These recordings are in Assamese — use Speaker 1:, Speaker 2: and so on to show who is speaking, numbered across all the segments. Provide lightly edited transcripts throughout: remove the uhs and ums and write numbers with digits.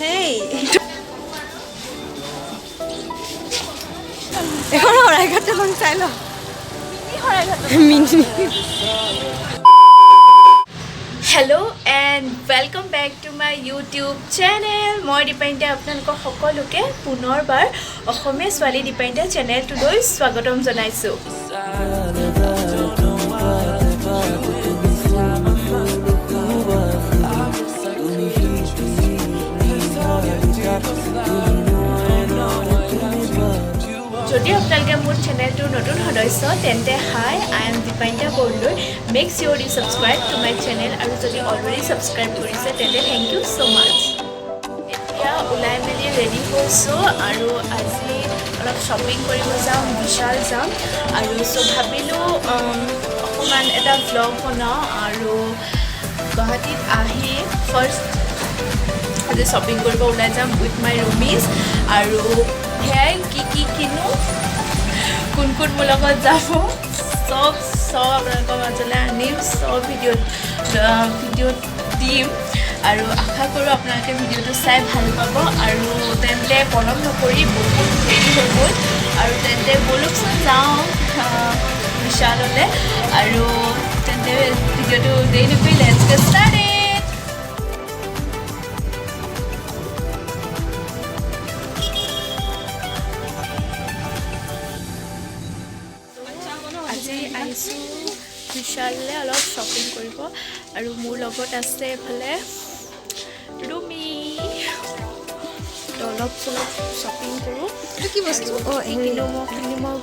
Speaker 1: হেই, এখন শৰাইঘাট দলং চাই ল। Mini.
Speaker 2: Hello and welcome back to my YouTube channel. মই দীপান্বিতা, আপোনালোকক সকলোকে পুনৰবাৰ অসমীয়া ছোৱালী দীপান্বিতা চেনেলটোলৈ স্বাগতম জনাইছোঁ। যদি আপোনালোকে মোৰ চেনেলটোৰ নতুন সদস্য, তেন্তে hi, I am Dipanwita Bordoloi. Make sure you subscribe to my channel. আৰু যদি অলৰেডি ছাবস্ক্ৰাইব কৰিছে, তেন্তে thank you so much. এতিয়া ওলাই মেলি ৰেডি হৈছোঁ আৰু আজি অলপ শ্বপিং কৰিব যাম, বিশাল যাম। আৰু চ' ভাবিলোঁ অকণমান এটা ভ্লগ বনাওঁ আৰু গুৱাহাটীত আহি ফাৰ্ষ্ট আজি শ্বপিং কৰিব ওলাই যাম উইথ my ৰুমিজ। আৰু সেয়াই, কি কি কিনো, কোন কোন মোৰ লগত যাব, চব চব আপোনালোকৰ মাজলৈ আনিম, চব ভিডিঅ'ত ভিডিঅ'ত দিম। আৰু আশা কৰোঁ আপোনালোকে ভিডিঅ'টো চাই ভাল পাব। আৰু তেন্তে পলম নকৰি, বহুত দেৰি হৈ গ'ল, আৰু তেন্তে ব'লকচোন যাওঁ বিশাললৈ। আৰু তেন্তে ভিডিঅ'টো দেৰি নকৰি let's get started. আজি আহিছোঁ বিশাললৈ অলপ শ্বপিং কৰিব আৰু মোৰ লগত আছে এইফালে ৰুমি। তো অলপ চলপ শ্বপিং কৰোঁ।
Speaker 1: এইটো কি বস্তু? অঁ।
Speaker 2: কি কিনো মই কিনি মই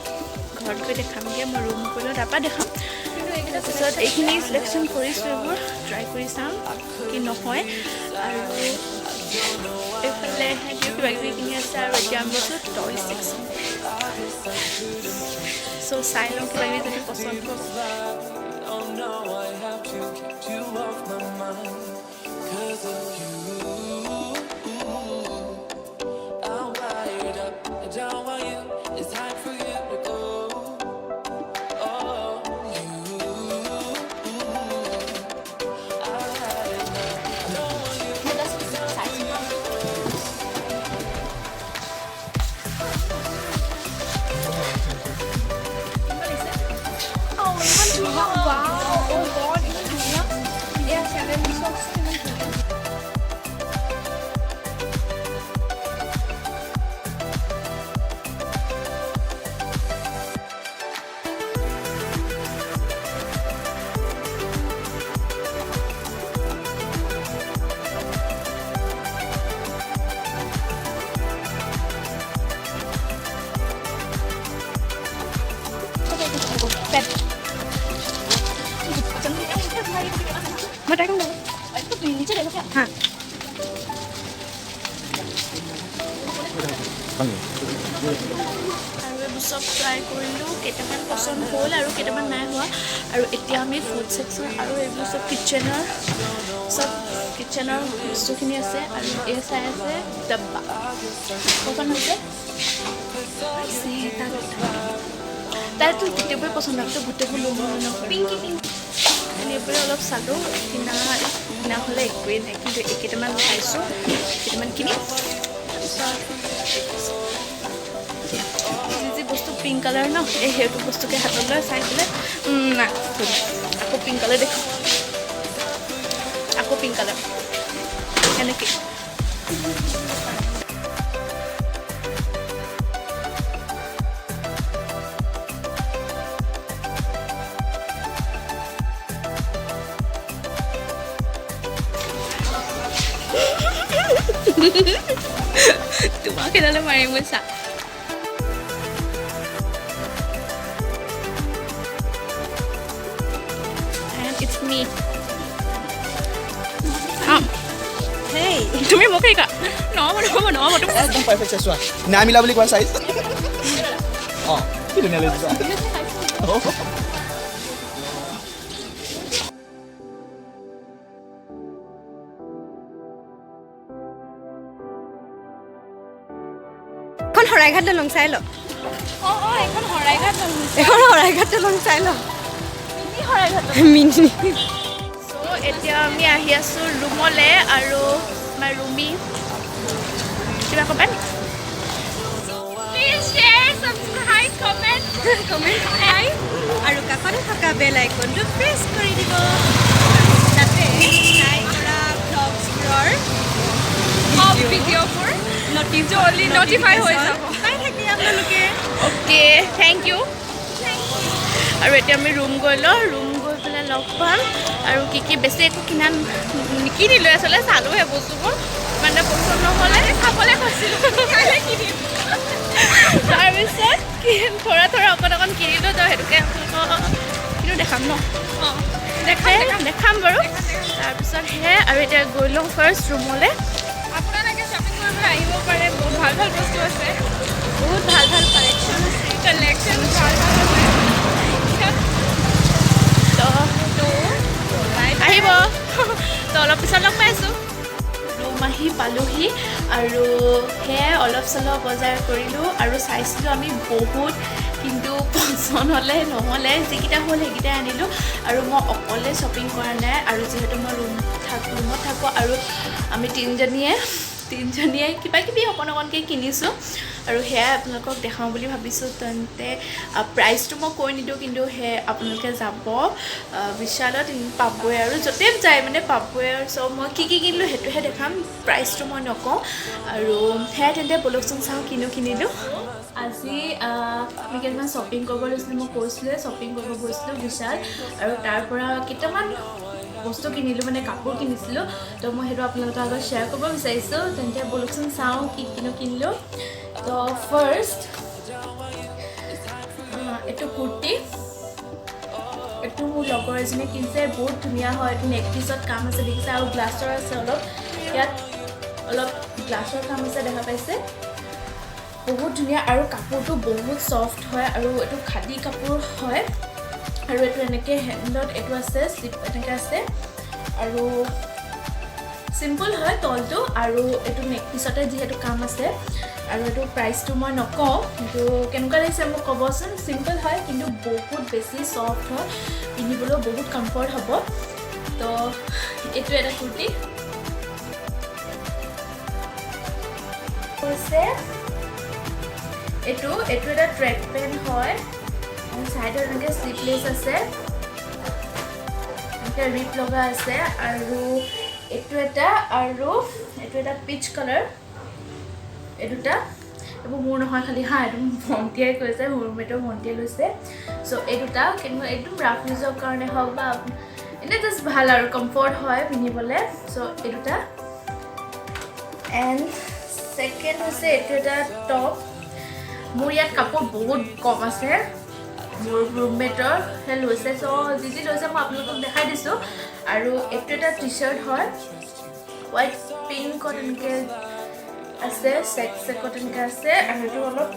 Speaker 2: ঘৰত গৈ দেখামগৈ। মই ৰুম গৈ লওঁ, তাৰপৰা দেখাম। তাৰপিছত এইখিনি চিলেকশ্যন কৰিছোঁ, এইবোৰ ট্ৰাই কৰি চাম কি নহয়। আৰু এইফালে সিহঁতিও কিবা কিবি কিনি আছে। আৰু এতিয়া আমি আছোঁ টয় ছেকশ্যন। চ' চাই লওঁ কিবা কিবি যদি পচন্দ হয়।
Speaker 3: Oh no, I have to keep you off my mind. 'Cause of you. I'm wired up. I don't want you. It's time for you to go. Oh, you. I've had enough. I don't want you. It's time for you to go.
Speaker 2: ইমান ধুনীয়া! অ' গড, ইমান ধুনীয়া! এয়া চেণ্ডেল চাওকচোন, ইমান ধুনীয়া। পেট।
Speaker 1: मैं ट्राई करूँगा। हाँ।
Speaker 2: আৰু এইবোৰ চব ট্ৰাই কৰিলোঁ, কেইটামান পচন্দ হ'ল আৰু কেইটামান নাই হোৱা। আৰু এতিয়া আমি ফুড ছেকশ্যন আৰু এইবোৰ চব কিটচেনৰ, চব কিটচেনৰ বস্তুখিনি আছে। আৰু এই চাই আছে ডাব্বা। পচন্দ হৈছে তাইতো, গোটেইবোৰে পচন্দ হয়, গোটেইবোৰ ল'ব নকৰে। পিংকি পিংকি এইবোৰে অলপ চালোঁ, কিনা কিনা হ'লে একোৱেই নাই, কিন্তু এইকেইটামান চাইছোঁ, কেইটামান কিনিম। তাৰপিছত যি যি বস্তু পিংক কালাৰ ন, এই সেইটো বস্তুকে হাতত লৈ চাই পেলাই নাই থৈ দিওঁ। আকৌ পিংক কালাৰ দেখোঁ, আকৌ পিংক কালাৰ, এনেকৈ। তোমাক এডালে মাৰিম গৈছা। And it's me.
Speaker 1: Hey.
Speaker 2: তুমি মোক শিকা, নহ'ব, নহ'ব, নহ'ব তুমি।
Speaker 4: একদম পাৰফেক্ট চাইজ, চোৱা। নাই মিলা বুলি কোৱা চাইজ। অঁ, কি ধুনীয়া লাগিছে চোৱা। অঁ।
Speaker 1: এখন শৰাইঘাট দলং চাই ল।
Speaker 2: অঁ, এখন শৰাইঘাট দলং।
Speaker 1: এখন শৰাইঘাট দলং চাই ল।
Speaker 2: মিনি শৰাইঘাট।
Speaker 1: মিনি।
Speaker 2: চ' এতিয়া আমি আহি আছোঁ ৰুমলৈ আৰু আমাৰ ৰুমি কিবা ক'বা নেকি?
Speaker 5: Please share, subscribe, comment.
Speaker 1: Comment আৰু কাষতে থকা বেল আইকনটো প্ৰেছ কৰি দিব, যাতে তাই কৰা ভ্লগছবোৰৰ
Speaker 5: সব ভিডিঅ'বোৰ জলদি notify হৈ যাব।
Speaker 1: পাই থাকে আপোনালোকে।
Speaker 2: Okay, thank U. আৰু এতিয়া আমি ৰুম গৈ লওঁ, ৰুম গৈ পেলাই লগ পাম। আৰু কি কি বেছি একো কিনা নিকিনিলোঁ, আচলতে চালোঁহে বস্তুবোৰ, ইমান এটা পচন্দ নহ'লে।
Speaker 5: খাবলৈ কৈছিলোঁ, কাইলৈ কিনিম।
Speaker 2: তাৰপিছত থোৰা থোৰা অকণ অকণ কিনিলোঁ, তো সেইটোকে আপোনালোকক কিন্তু দেখাম ন?
Speaker 5: অঁ, দেখাম।
Speaker 2: দেখাম, দেখাম বাৰু। তাৰপিছত সেয়াই আৰু এতিয়া গৈ লওঁ ফাৰ্ষ্ট ৰুমলৈ।
Speaker 5: আপোনালোকে শ্বপিং কৰিবলৈ আহিব পাৰে, বহুত ভাল ভাল বস্তু আছে।
Speaker 1: বহুত ভাল ভাল কালেকশ্যন আছে।
Speaker 5: কালেকশ্যন ভাল ভাল আছে।
Speaker 2: তো আহিব, তো অলপ পিছত লগ পাইছোঁ। ৰুম আহি পালোহি আৰু সেয়াই অলপ চলপ বজাৰ কৰিলোঁ আৰু চাইছিলোঁ আমি বহুত, কিন্তু পচন্দ হ'লে নহ'লে, যিকেইটা হ'ল সেইকেইটাই আনিলোঁ। আৰু মই অকলে শ্বপিং কৰা নাই আৰু যিহেতু মই ৰুমত থাকোঁ আৰু আমি তিনিজনীয়ে তিনিজনীয়ে কিবা কিবি অকণ অকণকৈ কিনিছোঁ আৰু সেয়াই আপোনালোকক দেখাওঁ বুলি ভাবিছোঁ। তেন্তে প্ৰাইচটো মই কৈ নিদিওঁ, কিন্তু সেই আপোনালোকে যাব বিশালত পাবই আৰু য'তেই যায় মানে পাবই আৰু। চ' মই কি কি কিনিলোঁ সেইটোহে দেখাম, প্ৰাইচটো মই নকওঁ। আৰু সেয়াই, তেন্তে ব'লকচোন চাওঁ কিনো কিনিলোঁ। আজি আমি কেইটামান শ্বপিং কৰিব লৈছিলোঁ, মই কৈছিলোঁৱে শ্বপিং কৰিব গৈছিলোঁ বিশাল আৰু তাৰ পৰা কেইটামান বস্তু কিনিলোঁ, মানে কাপোৰ কিনিছিলোঁ। তো মই সেইটো আপোনালোকৰ আগত শ্বেয়াৰ কৰিব বিচাৰিছোঁ। তেন্তে ব'লকচোন চাওঁ কি কিনো কিনিলোঁ। তো ফাৰ্ষ্ট এইটো কুৰ্তি, এইটো মোৰ লগৰ এজনীয়ে কিনিছে, বহুত ধুনীয়া হয়। এইটো নেক পিচত কাম আছে, দেখিছে? আৰু গ্লাছৰ আছে অলপ, ইয়াত অলপ গ্লাছৰ কাম আছে, দেখা পাইছে? বহুত ধুনীয়া আৰু কাপোৰটো বহুত ছফ্ট হয় আৰু এইটো খাদী কাপোৰ হয়। আৰু এইটো এনেকৈ হেণ্ডত এইটো আছে, শ্লিপ এনেকৈ আছে আৰু চিম্পল হয় তলটো আৰু এইটো নেক পিচতে যিহেতু কাম আছে। আৰু এইটো প্ৰাইচটো মই নকওঁ, কিন্তু কেনেকুৱা লাগিছে মোক ক'বচোন। চিম্পল হয় কিন্তু বহুত বেছি ছফ্ট হয়, পিন্ধিবলৈও বহুত কমফৰ্ট হ'ব। তো এইটো এটা কুৰ্তি হৈছে। এইটো এটা ট্ৰেক পেণ্ট হয়, ছাইডত এনেকৈ শ্লিভলেছ আছে, এনেকৈ ৰিপ লগা আছে। আৰু এইটো এটা পিচ কালাৰ। এই দুটা, এইবোৰ মোৰ নহয় খালি হা, এইটো মোৰ ভণ্টিয়ে কৈছে, মোৰ ৰুমমেটৰ ভণ্টিয়ে লৈছে। চ' এই দুটা কিন্তু একদম ৰাফ ইউজৰ কাৰণে হওক বা এনেই জাষ্ট ভাল আৰু কমফৰ্ট হয় পিন্ধিবলৈ। চ' এই দুটা। এণ্ড ছেকেণ্ড হৈছে এইটো এটা টপ। মোৰ ইয়াত কাপোৰ বহুত কম আছে, মোৰ ৰুমমেটৰ সেই লৈছে। চ' যি যি লৈছে মই আপোনালোকক দেখাই দিছোঁ। আৰু এইটো এটা টি চাৰ্ট হয়, হোৱাইট পিংকত এনেকৈ আছে, চেক চেকত এনেকৈ আছে আৰু এইটো অলপ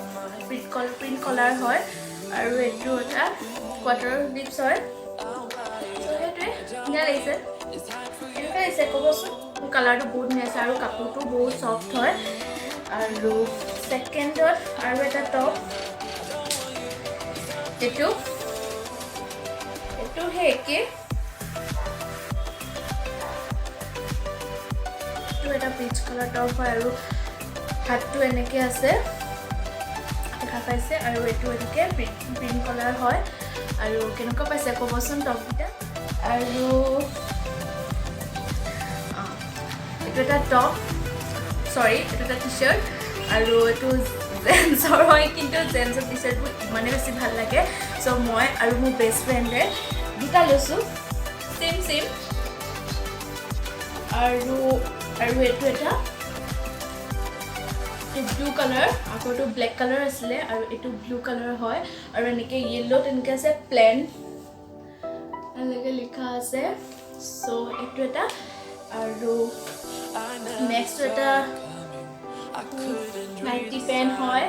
Speaker 2: প্ৰিণ্ট কলাৰ হয় আৰু এইটো এটা কোৱাৰ্টাৰ জিপছ হয়। চ' সেইটোৱে, ধুনীয়া লাগিছে। কেনেকুৱা লাগিছে ক'বচোন। মোৰ কালাৰটো বহুত ধুনীয়া আছে আৰু কাপোৰটো বহুত ছফ্ট হয়। আৰু ছেকেণ্ডত আৰু এটা টপ, এইটো সেই একেই, এইটো এটা পিচ কালাৰ টপ হয় আৰু হাতটো এনেকৈ আছে, দেখা পাইছে? আৰু এইটো এনেকৈ প্ৰিণ্ট কলাৰ হয়। আৰু কেনেকুৱা পাইছে ক'বচোন টপকেইটা। আৰু এইটো এটা টপ, চৰি, এইটো এটা টি চাৰ্ট আৰু এইটো জেন্টছৰ হয়, কিন্তু জেন্টছৰ টি চাৰ্টবোৰ ইমানেই বেছি ভাল লাগে। চ' মই আৰু মোৰ বেষ্ট ফ্ৰেণ্ডে দুটা লৈছোঁ, ছেইম ছেইম। আৰু এইটো এটা ব্লু কালাৰ, আগৰটো ব্লেক কালাৰ আছিলে আৰু এইটো ব্লু কালাৰ হয় আৰু এনেকৈ য়েল্ল' তেনেকৈ আছে, প্লেন এনেকৈ লিখা আছে। চ' এইটো এটা। আৰু নেক্সট এটা নাইটি পেণ্ট হয়।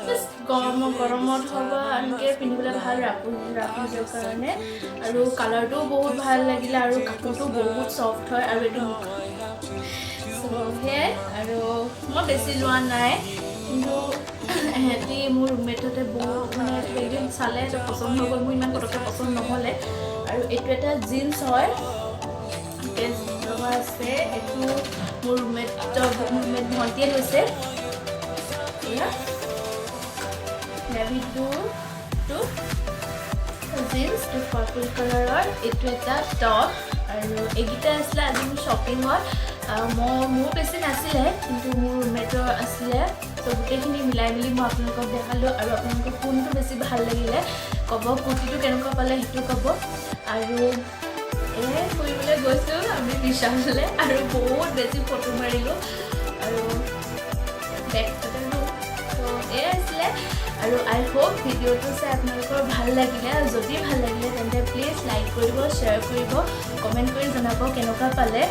Speaker 2: Just গৰমত হ'ব এনেকৈ পিন্ধিবলৈ ভাল, ৰাফ ইউজৰ কাৰণে। আৰু কালাৰটোও বহুত ভাল লাগিলে আৰু কাপোৰটো বহুত ছফ্ট হয় আৰু এইটো। চ' সেয়াই আৰু মই বেছি লোৱা নাই, কিন্তু এহেঁতি মোৰ ৰুমমেটহঁতে বহুত মানে কিবা চালে, তো পচন্দ হৈ গ'ল। মোৰ ইমান পটককৈ পচন্দ নহ'লে। আৰু আৰু এইটো এটা জিন্স হয়, পেজ লগা আছে। এইটো মোৰ ৰুমমেট ভণ্টিয়ে লৈছে। এয়া নেভি ব্লুটো জিন্স, পাৰ্পল কালাৰৰ। এইটো এটা টপ। আৰু এইকেইটা আছিলে আজি মোৰ শ্বপিঙত। মই মোৰ বেছি নাছিলে, কিন্তু মোৰ ৰুমমেটৰ আছিলে। ত' গোটেইখিনি মিলাই মেলি মই আপোনালোকক দেখালোঁ। আৰু আপোনালোকক কোনটো বেছি ভাল লাগিলে ক'ব, কুৰ্তিটো কেনেকুৱা পালে সেইটো ক'ব। আৰু এয়াই, ফুৰিবলৈ গৈছোঁ আমি বিশাললৈ আৰু বহুত বেছি ফটো মাৰিলোঁ আৰু বেগ ত' এয়াই আছিলে। আৰু আই হোপ ভিডিঅ'টো চাই আপোনালোকৰ ভাল লাগিলে। আৰু যদি ভাল লাগিলে, তেন্তে প্লিজ লাইক কৰিব, শ্বেয়াৰ কৰিব, কমেণ্ট কৰি জনাব কেনেকুৱা পালে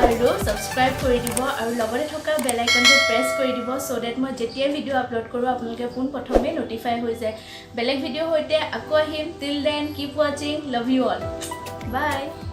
Speaker 2: আৰু ছাবস্ক্ৰাইব কৰি দিব আৰু লগতে থকা বেল আইকনটো প্ৰেছ কৰি দিব, চ' ডেট মই যেতিয়াই ভিডিঅ' আপলোড কৰোঁ, আপোনালোকে পোনপ্ৰথমে ন'টিফাই হৈ যায়। বেলেগ ভিডিঅ'ৰ সৈতে আকৌ আহিম। Till then, keep watching. Love you all. Bye.